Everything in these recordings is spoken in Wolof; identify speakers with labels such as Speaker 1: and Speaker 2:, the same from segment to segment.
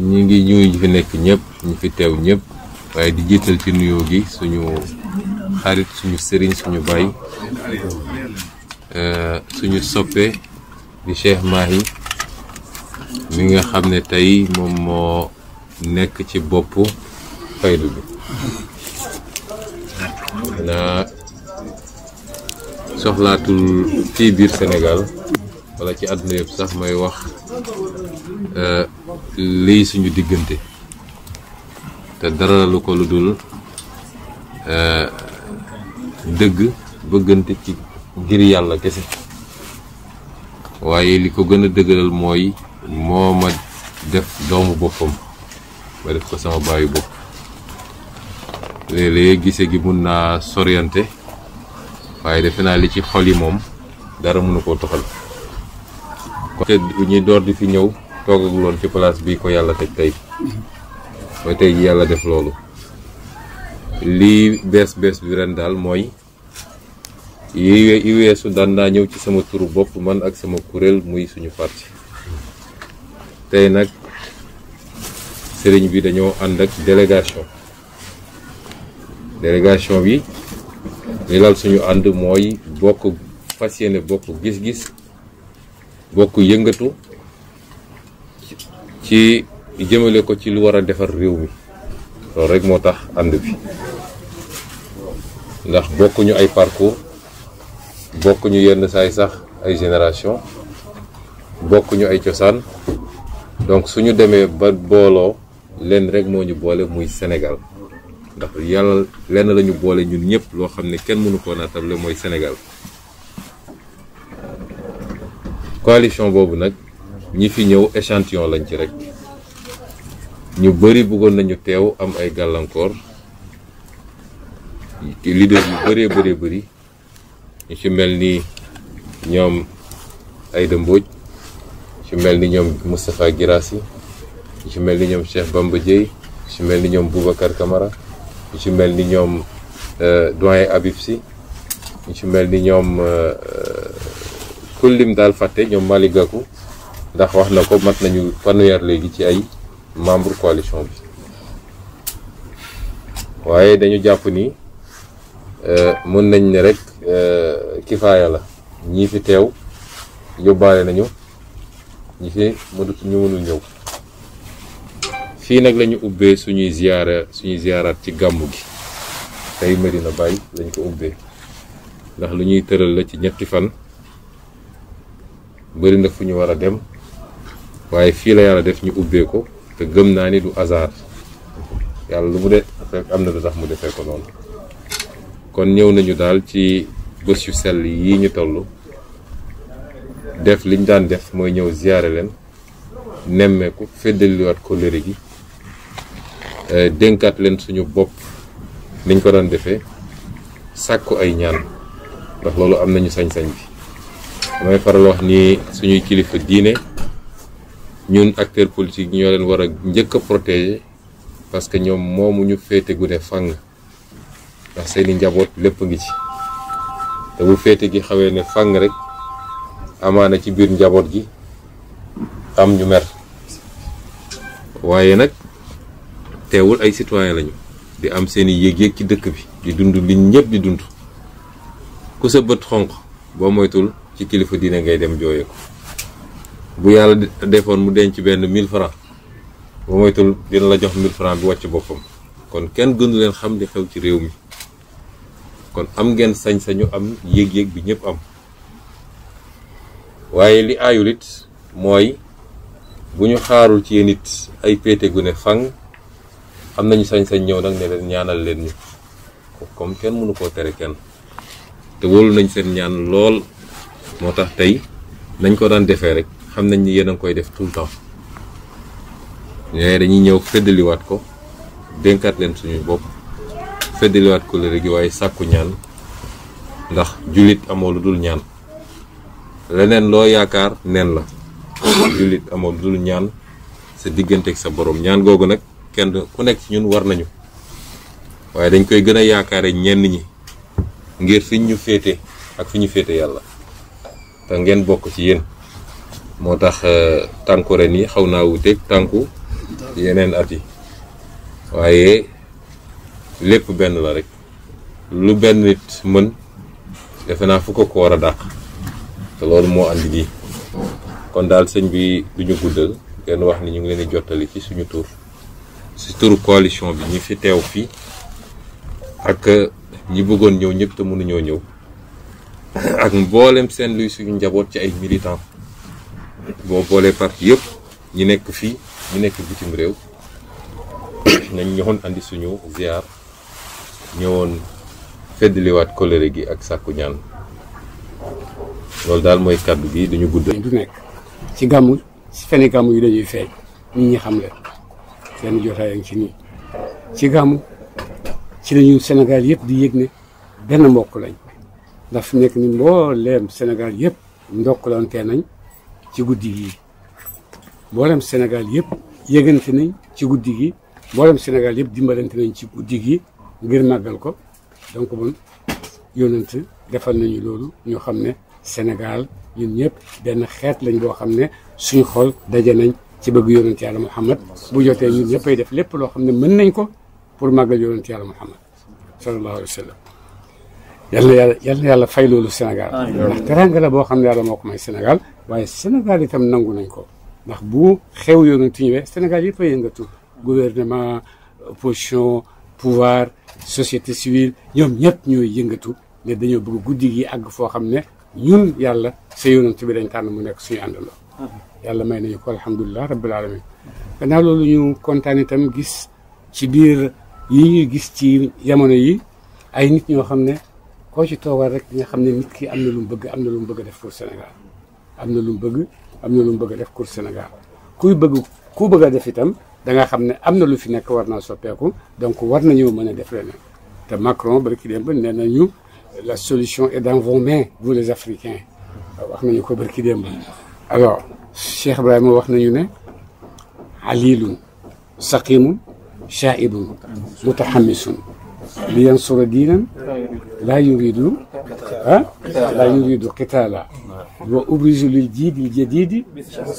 Speaker 1: ñi ngi ñuy fi nekk ñëpp ñi fi teew ñëpp waaye di jiital ci nuyoo gi suñu xarit suñu sëriñ suñu baay suñu soppe di Cheikh Mahi mi nga xam ne tey moom moo nekk ci boppu faydu bi na soxlaatul fii biir Sénégal wala ci àdduna yëpp sax may wax lii suñu diggante te dara lu ko lu dul dëgg bëggante ci ngir yàlla kese waaye li ko gën a dëgëral mooy moo ma def doomu boppam ma def ko sama baayu bopp léeg-léeg gise gi mun naa soriante waaye defe naa li ci xol yi moom dara mënu koo toxal te bu ñuy door di fi ñëw toogaguloon ci place bi ko yàlla teg tey mooy tey ji yàlla def loolu lii bees bi ren daal mooy yi weesu daan naa ñëw ci sama turu bopp man ak sama kuréel muy suñu parti tey nag sëriñ bi dañoo ànd ak délégation bi li lal suñu ànd mooy bokk fas yéene bokk gis-gis bokk yëngatu ci jëmale ko ci lu war a defar réew mi loolu rek moo tax ànd bi ndax bokkuñu ay parcours bokkuñu yenn saay sax ay génération bokkuñu ay cosaan donc suñu demee ba booloo lenn rek moo ñu boole muy Sénégal ndax yàlla lenn lañu boole ñun ñëpp loo xam ne kenn mënu koo naatable mooy Sénégal coalition boobu nag ñi fi ñëw échantillon lañ ci rek ñu bëri bëggoon nañu teew am ay gàllankoor leader yu bëree bëri ñu ci mel ni ñoom Aïda Mbodj ñu ci mel ni ñoom Moustapha Guirassy ñu ci mel ni ñoom Cheikh Bamba Dièye ñu ci mel ni ñoom Boubacar Camara ñu ci mel ni ñoom doyen Habib Sy ñu ci mel ni ñoom kullim daal fàtte ñoom Malick Gakou ndax wax na ko mat nañu fanweer léegi ci ay membre coalition bi waaye dañu jàpp ni mën nañ ne rek kifaaya la ñii fi teew yóbbaale nañu ñi fi mënul ñëw fii nag lañu ubbee suñuy ziyaaraat ci gàmmu gi tey Medina Baye lañ ko ubbee ndax lu ñuy tëral la ci ñetti fan bëri na fu ñu war a dem waaye fii la yàlla def ñu ubbee ko te gëm naa ni du hasard yàlla lu mu def fekk am na lu tax mu defee ko noonu kon ñëw nañu daal ci bés yu sell yii ñu toll def liñ daan def mooy ñëw ziyaare leen nemmeeku feddaliwaat kóllëre gi dénkaat leen suñu bopp niñ ko daan defee sàkku ay ñaan ndax loolu am nañu sañ-sañ bi damay faral wax ni suñuy kilifa diine ñun acteur politique ñoo leen war a njëkk a protéger parce que ñoom moomu ñu féete gu ne fàng ndax seeni njaboot lépp ngi ci te bu féete gi xawee ne fàng rek amaana ci biir njaboot gi am ñu mer waaye nag teewul ay citoyen lañu di am seeni yéeg-yéeg ci dëkk bi di dund li ñëpp di dund ku sa bët xonq boo moytul ci kilifa diine ngay dem jooyee ko bu yàlla defoon mu denc benn 1000 francs boo moytul dina la jox 1000 francs bi wàcc boppam kon kenn gënu leen xam li xew ci réew mi kon am ngeen sañ-sañu am yéeg-yéeg bi ñëpp am waaye li aayul it mooy bu ñu xaarul ci yéen it ay péete gu ne fang am nañu sañ-sañ ñëw nag ne leen ñaanal leen ñu comme kenn mënu koo tere kenn te wóolu nañ seen ñaan lool moo tax tey nañ ko daan defee rek xam nañ ni yéen a ngi koy def tout le temps mais dañuy ñëw feddaliwaat ko dénkaat leen suñuy bopp feddaliwaat ko léegi waaye sàkku ñaan ndax jullit amoo lu dul ñaan leneen loo yaakaar neen la jullit amoo lu dul ñaan sa digganteeg sa borom ñaan googu nag kenn ku nekk ci ñun war nañu waaye dañ koy gën a yaakaare ñenn ñi ngir fiñ ñu féete ak fi ñu féete yàlla te ngeen bokk ci yéen moo tax tànku ren yi xaw naa wuteeg tànku yeneen at yi waaye lépp benn la rek lu benn nit mën defe naa fu ko war a dàq te loolu moo andi lii kon daal sëñ bi duñu guddal kenn wax ni ñu ngi leen di jottali ci suñu tur si turu coalition bi ñi fi teew fii ak ñi bëggoon ñëw ñëpp te mënuñoo ñëw ak mboolem seen luy suñu njaboot ci ay militants boo boolee parti yëpp ñi nekk fii ñi nekk bitim réew nañ ñoxoon andi suñu ziar ñëwoon feddliwaat colère gi ak sàkku ñaan loolu daal mooy kàddu gi duñu guddal.
Speaker 2: du nekk ci gàmmu ci feni gàmmu yi dañuy feeñ nit ñi xam leen seen jotaay ak ci nii ci gàmmu ci lañu Sénégal yëpp di yëg ne benn mbokk lañ ndax fi nekk ni mbooleem Sénégal yëpp ndokkalante nañ ci guddi gi mboolem Sénégal yëpp yëgante nañ ci guddi gi mboolem Sénégal yëpp dimbalante nañ ci guddi gi ngir màggal ko donc bon yónnent defal nañu loolu ñu xam ne Sénégal ñun ñëpp benn xeet lañ boo xam ne suñu xol daje nañ ci bëgg yónnent yàlla Muhammad bu jotee ñun ñëppay def lépp loo xam ne mën nañ ko pour màggal yónnent yàlla Muhammad sallallahu alayhi wa sallam yal na yàlla fay loolu Sénégal ndax teranga la boo xam ne yàlla moo ko may Sénégal waaye Sénégal itam nangu nañ ko ndax bu xew yónnent ñëwee Sénégal yëpp a yëngatu gouvernement opposition pouvoir société civile ñoom ñëpp ñooy yëngatu ne dañoo bëgg guddi gi àgg foo xam ne ñun yàlla sa yónnent bi dañ tànn mu nekk suñu àndandoo yàlla may nañu ko alhamdulilah rabbil alamin gannaaw loolu ñu kontaan itam gis ci biir yi ñuy gis ci jamono yi ay nit ñoo xam ne koo ci toogal rek nga xam ne nit ki am na lu mu bëgg am na lu mu bëgg a def pour Sénégal am na lu mu bëgg am na lu mu bëgg a def pour Sénégal ku bëgg a def itam da nga xam ne am na lu fi nekk war naa soppeeku donc war nañoo mën a def leneen te Macron barki démb nee nañu la solution est dans vos mains vous les Africains wax nañu ko barki démb alors Cheikh Ibrahima wax nañu ne alilun saqimun shaibun mutahammisun li yansura diinan laa yuridu qitaala wa ubrisu lil jiidil jadiidi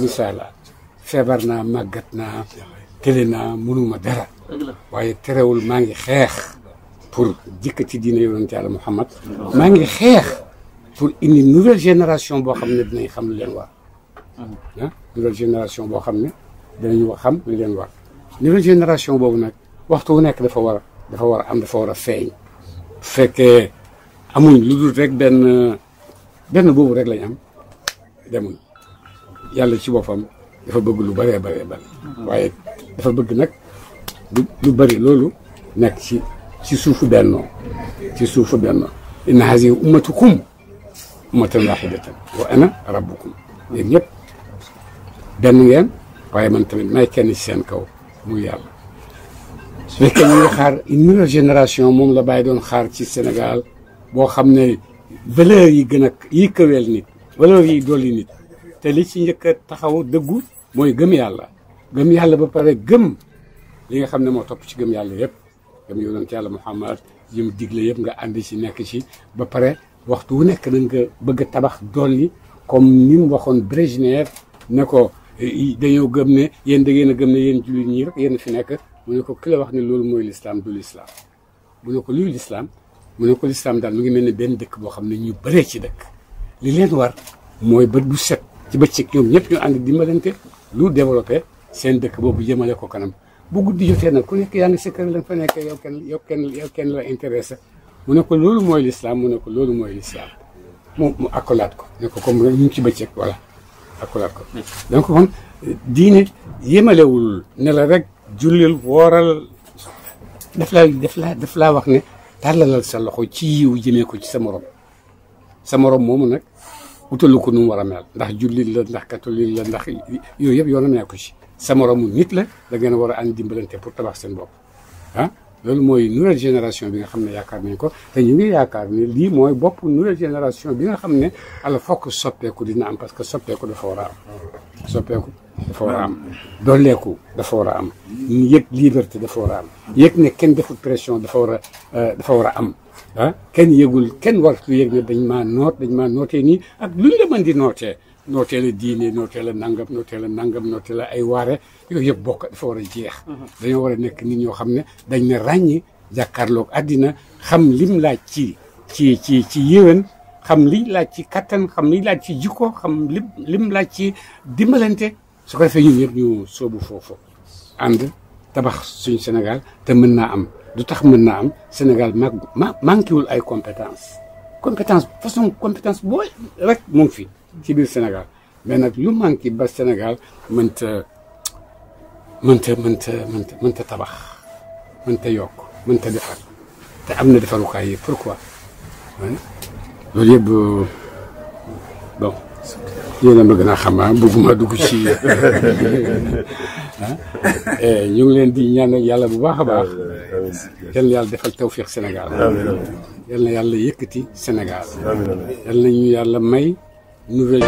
Speaker 2: misaala feebar naa màggat naa tële naa mënuma dara waaye terewul maa ngi xeex pour jikk ci diine yonent yàlla Muhammad maa ngi xeex pour indi nouvelle génération boo xam ne dinañ xam lu leen war nouvelle génération boo xam ne dinañ xam lu leen war nouvelle génération boobu nag waxtu wu nekk dafa war a am dafa war a feeñ bu fekkee amuñ lu dul rek benn boobu rek lañ am demuñ yàlla ci boppam dafa bëgg lu bëree bëree bëri waaye dafa bëgg nag lu bëri loolu nekk ci suufu bennoo inna hazihi ummatukum ummatan wahidatan wa ana rabbukum yéen ñëpp benn ngeen waaye man tamit may kenn ci seen kaw muy yàlla su fekkee ñu ngi xaar une nouvelle génération moom la bàyyi doon xaar ci Sénégal boo xam ne valeurs yi gën a yi këweel nit valeurs yi dolli nit te li ci njëkk a taxaw dëggu mooy gëm yàlla ba pare gëm li nga xam ne moo topp ci gëm yàlla yëpp gëm yonent yàlla Muhammad yi mu digle yëpp nga ànd ci nekk ci ba pare waxtu wu nekk na nga bëgg a tabax dolli comme ni mu waxoon Brejnev ne ko dañoo gëm ne yéen da ngeen a gëm ne yéen jullit ñi rek yéen fi nekk mu ne ko ki la wax ne loolu mooy l'islam du l'islam mu ne ko luy l'islam mu ne ko l'islam daal mu ngi mel ne benn dëkk boo xam ne ñu bëree ci dëkk li leen war mooy bët bu set ci bëccëg ñoom ñëpp ñu ànd dimbalante lu développé seen dëkk boobu jëmale ko kanam bu guddi jotee nag ku nekk yaa ngi sa kër la fa nekkee yow kenn la intéressé mu ne ko loolu mooy l'islam mu ne ko loolu mooy l'islam mu accolade ko ne ko comme ñu ngi ci bëccëg voilà accolade ko donc kon diine yemalewul ne la rek jullil wooral daf laa wax ne tàllalal sa loxo ci yiw jëmee ko ci sa morom moomu nag utalu ko nu mu war a mel ndax jullit la ndax catholique la ndax yooyu yëpp yoonam nekku ci sa moromu nit la da ngeen a war a ànd dimbalante pour tabax seen bopp loolu mooy nouvelle génération bi nga xam ne yaakaar nañ ko te ñu ngi yaakaar ne lii mooy bopp nouvelle génération bi nga xam ne ala fokk soppeeku dina am parce que soppeeku dafa war a am dooleeku dafa war a am yëg liberté dafa war a am yëg ne kenn deful pression dafa war a am kenn yëgul kenn wartu yëg ne dañ maa nootee nii ak luñ la mën di nootee nooteel a diine nooteel a nangam nooteel a nangam nooteel a ay waare yooyu yëpp bokk dafa war a jeex. dañoo war a nekk nit ñoo xam ne dañ ne ràññi jàkkaarloog àddina xam lim laaj ci yéwén xam liñ laaj ci kattan xam liñ laaj ci jikko xam lim laaj ci dimbalante su ko defee ñun ñëpp ñu soobu foofu ànd tabax suñ Sénégal te mën naa am du tax mën naa am Sénégal manqué wul ay compétence façon compétence boo rek mu ngi fi ci biir Sénégal mais nag lu manqué ba Sénégal mënta tabax mënta yokk mënta defar te am na defarukaay yi pourquoi loolu yëpp bon yéen a ma gën a xam bëgguma dugg ci ñu ngi leen di ñaanal yàlla bu baax a baax yal na yàlla defal tawfiq Sénégal yal na yàlla yëkkati Sénégal yal na ñu yàlla may nouvelle